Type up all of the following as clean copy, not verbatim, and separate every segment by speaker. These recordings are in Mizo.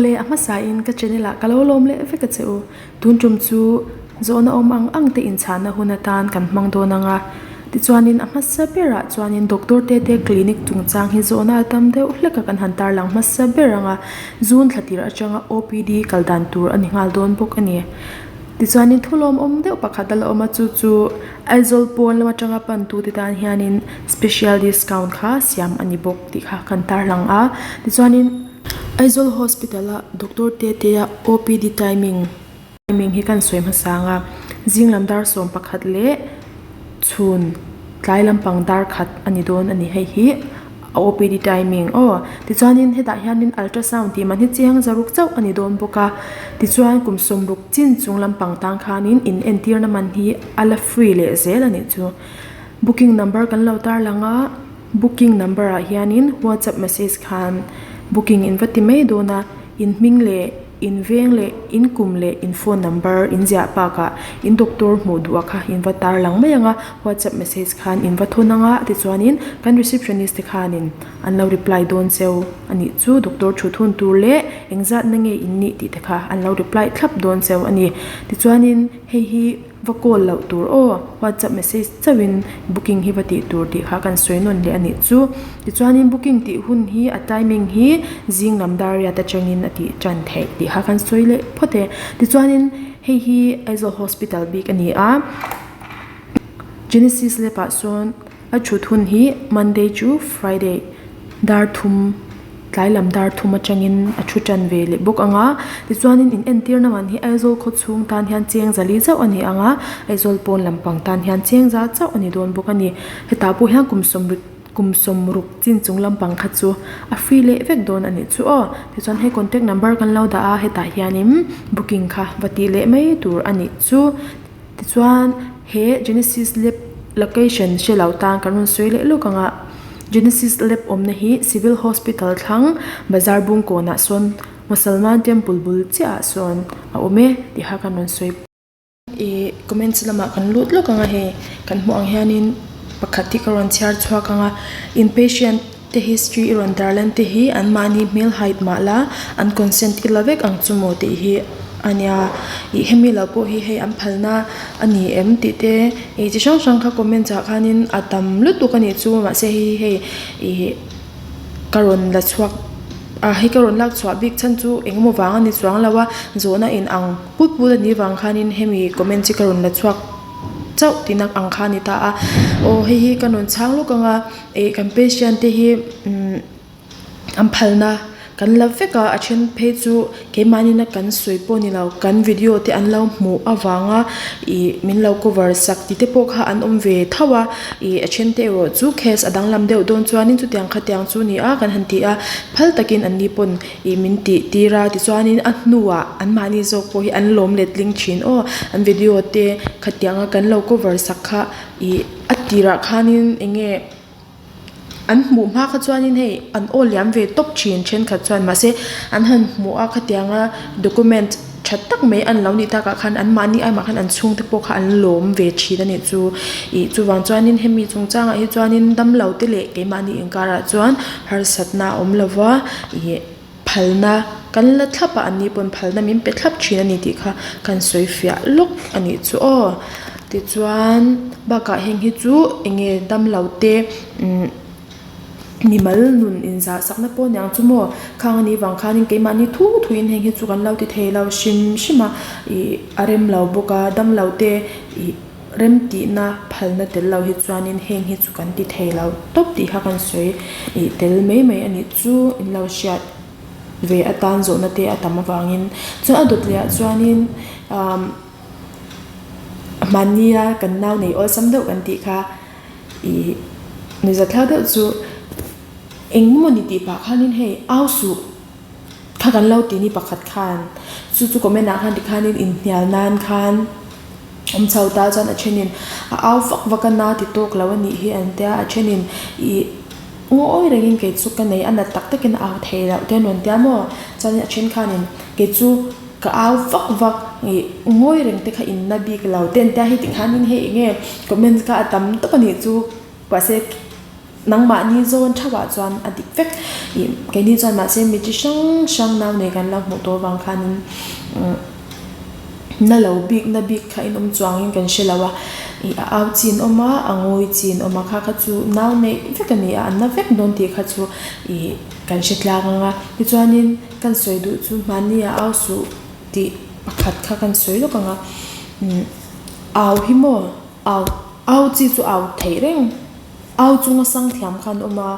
Speaker 1: Awle, a hmasain ka channel ah ka lo lawm leh vek a che u. Tun tum chu zawhna awm ang ang te inchhahna hun atan kan hmang dawn ang a. Tichuanin a hmasa berah chuanin doctor te te clinic chungchang hi zawhna a tam deuh hlek a kan han tarlang hmasa ber ang a. June thla tir atanga OPD kal dan tur a ni nghal dawn bawk a ni. Tichuanin thu lawmawm deuh pakhat a la awm a chu chu Aizawl pawn lam atanga pantute tan hianin special discount kha siam a ni bawk tih kha kan tarlang a. Tichuanin Aizawl Hospital a Doctor Tetea OPD timing timing hi kan sawi hmasa ang a, zing lam dar 11 leh chhun tlai lampang dar khat a ni dawn a ni hei hi a OPD timing aw. Tichuanin hetah hianin ultrasound tih man hi chiang zaruk chauh a ni dawn bawk a, tichuan kum sawmruk chin chung lampang tang khanin in entirna man hi a la free leh zel a nih chu. Booking number kan lo tarlang a. Booking number ah hianin whatsapp message khan booking in va ti mai dawn a, in hming leh in veng leh in kum leh in phone number in ziah bakah in doctor hmuh duh ah kha in va tar lang mai ang a, whatsapp message khan in va thawn ang a, tichuanin kan receptionist te khanin an lo reply dawn cheu a nih chu doctor thut hun tur leh engzat na nge in nih tih te kha an lo reply thlap dawn cheu a ni. Tichuanin hei hi. Va call loh tur aw, whatsapp message chauhin booking hi va tih tur tih kha kan sawi nawn leh a nih chu. Tichuanin booking tih hun hi a timing hi zing lam dar riat atangin a tih tan theih tih kha kan sawi leh phawt e. Tichuanin hei hi Aizawl Hospital bik a ni a, Genesis lab ah sawn A thut hun hi Monday chu Friday dar thum tlai lam dar thum atangin a thu tan ve leh bawk ang a tichuanin in entirna man hi Aizawl khaw chhung tan hian cheng zali chauh a ni ang a Aizawl pawn lampang tan hian cheng za chauh a ni dawn bawk a ni hetah pawh hian kum sawmruk kum sawmruk chin chung lampang kha chu a free leh vek dawn a nih chu aw tichuan hei contact number kan lo dah a hetah hianin booking kha va tih leh mai tur a nih chu. Tichuan he Genesis lab location hre lo tan kan rawn sawi leh lawk ang a, Genesis lab awmna hi Civil Hospital thlang bazar bung kawnah sawn Musalman temple bul chiah ah sawn a awm e tih kha kan rawn sawi. Ih comments lamah kan lut lawk ang a hei kan hmuh ang hianin pakhat hi ka rawn chhiar chhuak ang a in patient te history i rawn tarlan te hi anmahni hmel hide mah la an consent i la vek ang chu maw tih hi a nia ih hemi lo pawh hi hei an phalna a ni em tih te ih chi hrang hrang kha comment ah khanin a tam lutuk a nih chu mahse hei hi hei ih ka rawn la chhuak ah hei ka rawn lak chhuah bik chhan chu engemaw vang a ni chuang lo a zawhna in ang put put a nih vang khanin hemi comment hi ka rawn la chhuak chauh tihna ang kha a ni ta a aw hei hi ka rawn chhang lawk ang a. Ih kan patient te hi umm an phalna kan la vek a a then phei chu keimahni na kan sawi pawh ni lo kan video te an lo hmuh avanga ih min lo cover sak tih te pawh kha an awm ve tho a ih a then te erawh chu case a danglam deuh dawn chuanin chutiang khatiang chu ni a kan han ti a phal takin an ni pawn ih min tih tir a tichuanin a hnuah anmahni zawk pawh hi an lawm letling thin aw an video te khatianga kan lo cover sak kha ih. A tirah khanin eng nge an hmuh hma kha chuanin hei an aw liam ve tawp thin thenkhat chuan mahse an han hmuh a khatianga document tha tak mai an lo nih takah khan anmahni aimah khan an chhungte pawh kha an lawm ve thin a nih chu ih chuvang chuanin hemi chungchangah hi chuanin damlo te leh keimahni inkarah chuan harsatna a awm lova ih. Phalna kan la thlap a, anni pawn phalna min pe thlap thin a ni tih kha kan sawi fiah lawk a nih chu aw. Tichuan bakah heng hi chu eng nge damlo te umm mimal nun inzah sakna pawh aniang chu maw khang a nih vang khanin keimahni thu thuin heng hi chu kan lo ti thei lo hrim hrim a ih a rem lo bawk a damlo te ih Remtihna phalna tel lo hi chuanin heng hi chu kan ti thei lo tawp tih kha kan sawi ih tel mai mai a nih chu in lo hriat ve atan zawhna te a tam avangin chuan a dawt leh ah chuanin umm mahnia kan nau nei awlsam deuh kan tih kha ih nuihzathlak deuh chu engemaw ni tih pah khanin hei au suh. Kha kan lo ti ni pakhat khan chu chu comment ah khan tikhanin inhnial nan khan awm chho ta chuan a thenin a au vak vak a na ti tawk lo a nih hi an tia a thenin ih ngawi rengin kei chu ka nei a nat tak takin a au thei loh te an rawn tia maw chuanin a then khanin kei chu ka au vak vak ih ngawi reng te kha in na bik lo te an tia hei tikhanin hei eng nge comment kha a tam tawp a nih chu mahse. Nangmahni zawn theuhah chuan a dik vek. Ih keini chuan mahse mi chi hrang hrang nau nei kan lo hmuh tawh avang khanin umm na lo bik na bik kha in awm chuangin kan hre lo a. Ih a au chi an awm a, a ngawi chi an awm a, kha kha chu nau neih vek a ni a, an na vek dawn tih kha chu ih kan hre tlang ang a. Tichuanin kan sawi duh chu hmanni a au suh tih pakhat kha kan sawi lawk ang a. Umm au hi maw au au chi chu au theih reng. Au chunga sang thiam kha an awm a,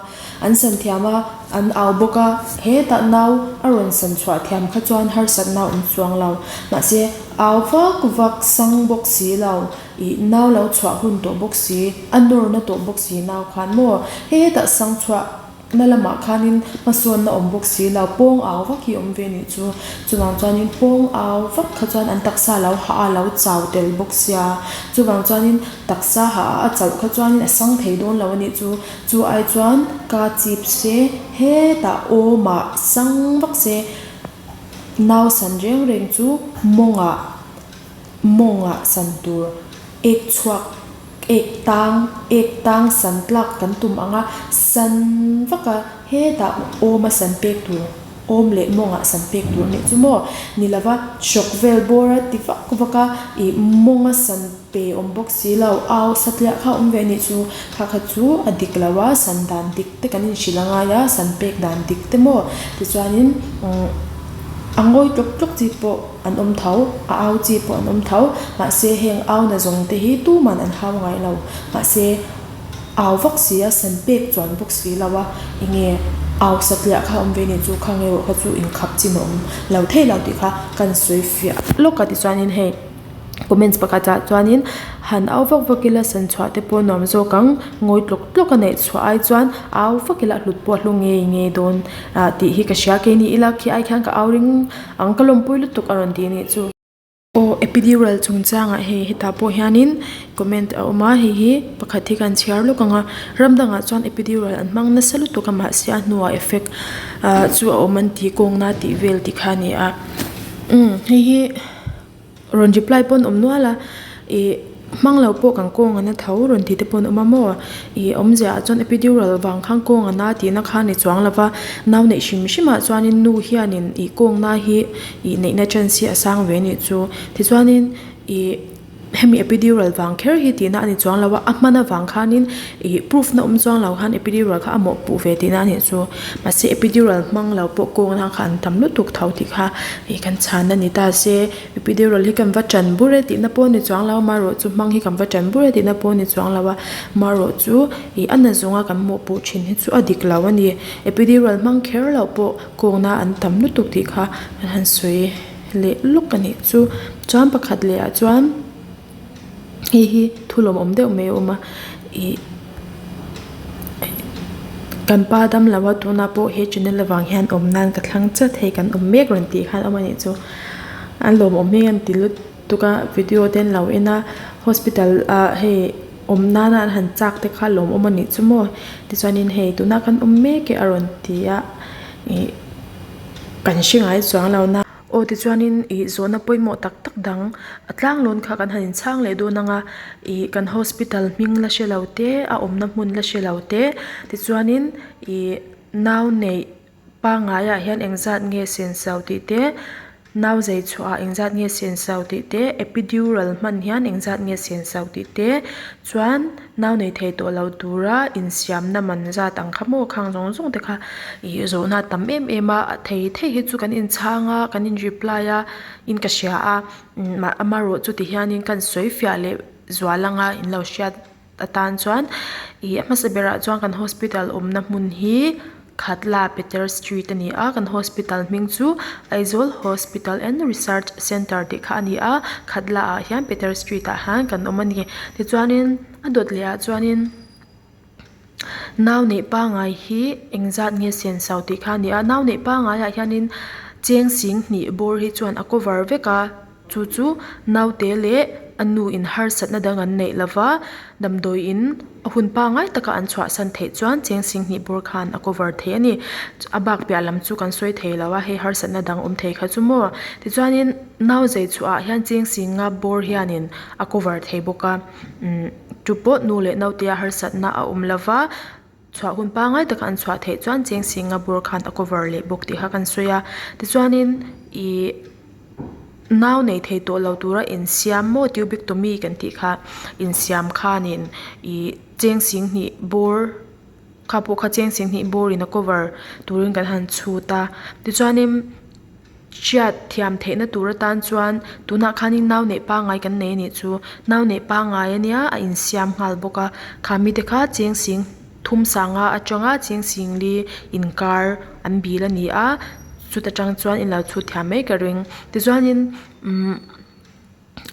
Speaker 1: an san thiam a, an au bawk a, hetah nau a rawn san chhuah thiam kha chuan harsatna a awm chuang lo. Mahse, au vak vak sang bawk si lo, ih nau lo chhuah hun tawh bawk si, a nawrna tawh bawk si nau khan maw hetah sang chhuah Na lamah khanin hmasawnna awm bawk si lo, pawng au vak hi awm ve nih chu. Chuvang chuanin pawng au vak kha chuan an taksa lo hah a, lo chau tel bawk sia. Chuvang chuanin taksa hah a, a chauh kha chuanin a sang thei dawn lo a nih chu. Chu ai chuan ka chip se, hetah awmah sang vak se, nau san reng reng chu mawngah mawngah san tur ek chhuak. Ek tang, ek tang san tlak kan tum ang a, san vak a, hetah awm a san pek tur, awm leh mawngah san pek tur nih chu maw? Ni lova, hrawk vel bawr a ti vak vak a, ih mawng a san pe awm bawk si lo, au satliah kha awm ve nih chu, kha kha chu a dik lo a, san dan dik te kan inhrilh a ngai a, san pek dan dik te maw? Tichuanin umm a ngawi tlawk tlawk chi pawh. An awm tho, a au chi pawh an awm tho. Mahse heng au na zawng te hi tuman an hau ngai lo. Mahse au vak si a, san pek chuan bawk si lo a, enge au satliah kha awm ve ni chu kha nge rawh kha chu inkhap chin a awm lo thei lo tih kha kan sawi fiah lawk a tichuanin hei comments pakhat ah chuanin han au vak vak ila san chhuah te pawh nuam zawk ang ngawi tlawk tlawk a neih chhuah ai chuan au vak ila a hlut pawh a hlu ngei ngei dawn ah tih hi ka hria keini ila khi ai khian ka au ring Ang ka lawmpui lutuk a rawn ti anih chu. Aw epidural chungchangah hei hetah pawh hianin comment a awm a hei hi pakhat hi kan chhiar lawk ang a ram dangah chuan epidural an hmang nasa lutuk a mahse a hnuah effect ah chu a awm an tih kawngna tih vel tih kha a ni a umm hei hi. Rawn reply pawn awm nual a, ih hmang lo pawh kan kawng a na tho rawn tih te pawn awm a maw? Ih awmzia ah chuan epidural vang khan kawng a na tihna kha a ni chuang lo va, nau neih hrim hrim ah chuanin nu hianin ih kawng na hi ih neihna chance hi a sang ve anih chu. Tichuanin ih hemi epidural vang kher hi tihna a ni chuang lo a, a hman avang khanin ih proof na awm chuang lo khan epidural kha a mawhpuh ve tihna a nih chu. Mahse epidural hmang lo pawh kawng na kha an tam lutuk tho tih kha ih kan chhan a ni ta se. Epidural hi kan va tan bur e tihna pawh a ni chuang lo a marawh chu hmang hi kan va tan bur e tihna pawh a ni chuang lo a marawh chu ih a na zawnga kan mawhpuh thin hi chu a dik lo a ni. Epidural hmang kher loh pawh kawngna an tam lutuk tih kha kan han sawi leh lawk a nih chu. Chuan pakhat leh ah chuan hei hi thu lawmawm deuh mai a awm a ih kan pa dam lo a tunah pawh he channel avang hian awm nan ka thlang chat hei kan awm mek rawn tih khan awm a nih chu an lawmawm hi an ti lutuk a video te an lo en a hospital ah hei awm nana an han chak te kha lawmawm a nih chu maw tichuanin hei tunah kan awm mek e a rawn ti a ih kan hre ngai chuang lo na. Aw tichuanin ih zawhna pawimawh tak tak dang a tlanglawn kha kan han inchhang leh dawn ang a ih kan hospital hming la hre lo te a awmna hmun la hre lo te tichuanin ih nau neih pangaiah hian engzat nge senso tih te nau zei chhuah ah engzat nge senso tih te epidural hman hian engzat nge senso tih te chuan nau nei thei tawh lo tura insiamna man zat ang kha maw khang zawng zawng te kha ih zawhna a tam em em a a thei thei hi chu kan inchhang a kan in reply a in ka hria a amaherawh chu ti hianin kan sawi fiah leh zual anga in lo hriat atan chuan ih a hmasa berah chuan kan hospital awmna hmun hi. Khatla Peter Street a ni a kan hospital hming chu Aizawl Hospital and Research Centre tih kha a ni a Khatla ah hian Peter Street ah hian kan awm a ni tichuanin a dawt leh ah chuanin nau neih pangai hi engzat nge senso tih kha a ni a nau neih pangai ah hianin cheng sing hnih bawr hi chuan a cover vek a. Chu chu naute leh a nu in harsatna dang an neih lova, damdawi in a hun pangngai taka an chhuahsan theih chuan cheng singhnih bawr khan a cover thei a ni. A bak piah lam chu kan sawi thei lo a, hei harsatna dang awm thei kha chu maw. Tichuanin nau zei chhuah ah hian cheng singa bawr hianin a cover thei bawk a, umm chu pawh nu leh naute a harsatna a awm lova. Chhuah hun pangngai taka an chhuah theih chuan cheng singa bur khan a cover leh bawk tih kha kan sawi a tichuanin ihh nau nei thei tawh lo tura insiam maw tubectomy kan tih kha insiam khanin ihh cheng sing hnih bur kha pawh kha cheng sing hnih bur in a cover turin kan han chhut a tichuanin. Hriat thiam theihna tur atan chuan tunah khanin nau neih pangngai kan nei anih chu nau neih pangngai ania a insiam nghal bawk a kha mite kha cheng sing thum sanga atanga cheng sing li inkar an bil ani a chuta tang chuan in lo chhut thiam mai ka ring tichuanin umm.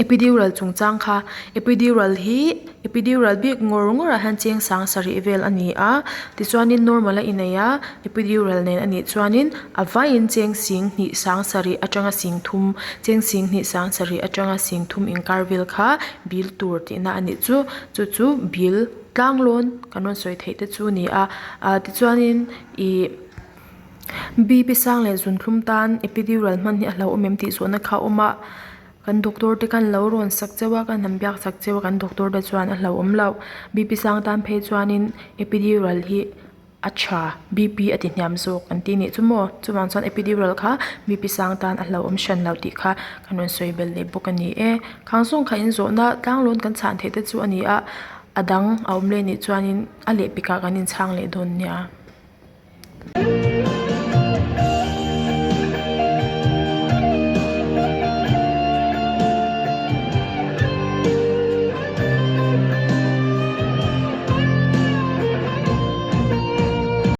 Speaker 1: Epidural chungchang kha epidural hi epidural bik ngawr ngawr ah hian cheng sang sarih vel a ni a tichuanin normal a inei a epidural nen a nih chuanin a vaiin cheng sing hnih sang sarih atanga sing thum cheng sing hnih sang sarih atanga sing thum inkar vel kha bill tur tihna a nih chu chu chu bill tlang lawn kan rawn sawi theih te chu a ni a ah tichuanin ih. B P sang leh zunthlum tan epidural hman hi a hlauhawm em tih zawhna kha a awm a kan doctor te khan lo rawn sak cheu a kan han biak sak cheu a kan doctor te chuan a hlauhawm loh B P sang tan phei chuanin epidural hi a tha B P a ti hniam zawk an tih nih chu maw chuvang chuan epidural kha B P sang tan a hlauhawm hran loh tih kha kan rawn sawi belh leh bawk a ni e khang zawng kha in zawhna tlanglawn kan chhan theih te chu a ni a a dang a awm leh nih chuanin a lehpekah kan inchhang leh dawn nia.